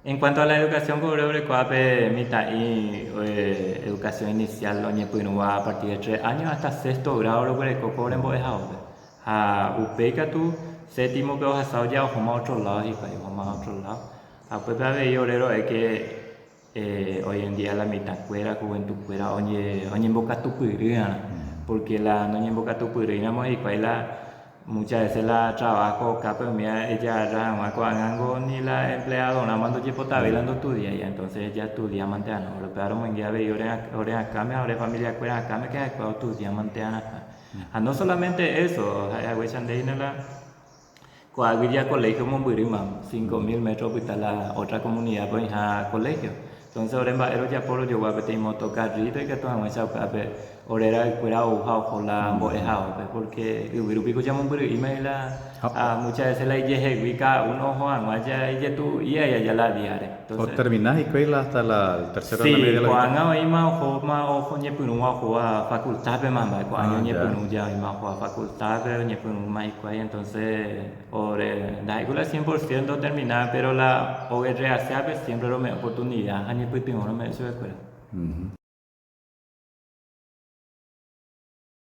En cuanto a la educación ko ore orekuaa pe mitã'i educación inicial oñepyrũva a partir de tres años hasta sexto grado roguereko ko ore mbo'ehaópe. Ha upéi katu séptimope ohasa oja ohóma otro lado hikuái, ohóma otro lado. Ha upépe avei ore ro'e que hoy en día la mitãkuéra, juventud-kuéra oñembokatupyrýarã, porque la noñembokatupyrýiramo hikuái la Muchas veces la trabajo okápe umíva ejagarra hag̃ua ko'ág̃ango ni la empleadorãma ndojepotavéi la ndostudiái, entonces jastudia mante arã. Upéva romoinge avei ore akãme ha ore familiakuéra akãme ke ha'ekuéra ostudia mante arãha. Ha no solamente eso, ha'e haguéicha nde hína la ko'águi ja colegio mombyrýma, 5000 metros opyta la otra comunidad-pe oĩha colegio. Entonces ore mba'e rojapo rojogua peteĩ motocarrito ikatu hag̃uáicha upévape ore ra'ykuéra ou ha oho la mbo'ehaópe, porque yvy rupi ko ñamombyry'íma la ha muchas veces la ijehegui cada uno oho hag̃ua ja ijetu'u'i aja la díare. Entonces, Otermina hikuái la hasta la el tercero de la sí, media la mitad. ko'ág̃a oĩma ohóma oho oñepyrũva ohóva facultad-pema mba'e, ko'ág̃a Ah, ya. oñepyrũ ja oĩma ohóva facultad-pe oñepyrũma hikuái, entonces Ore ndaha'éiko la cien por ciento otermina, péro la oguerreaseápe siémpre rome'ẽ oportunida ha ñepytyvõ rome'ẽ chupekuéra.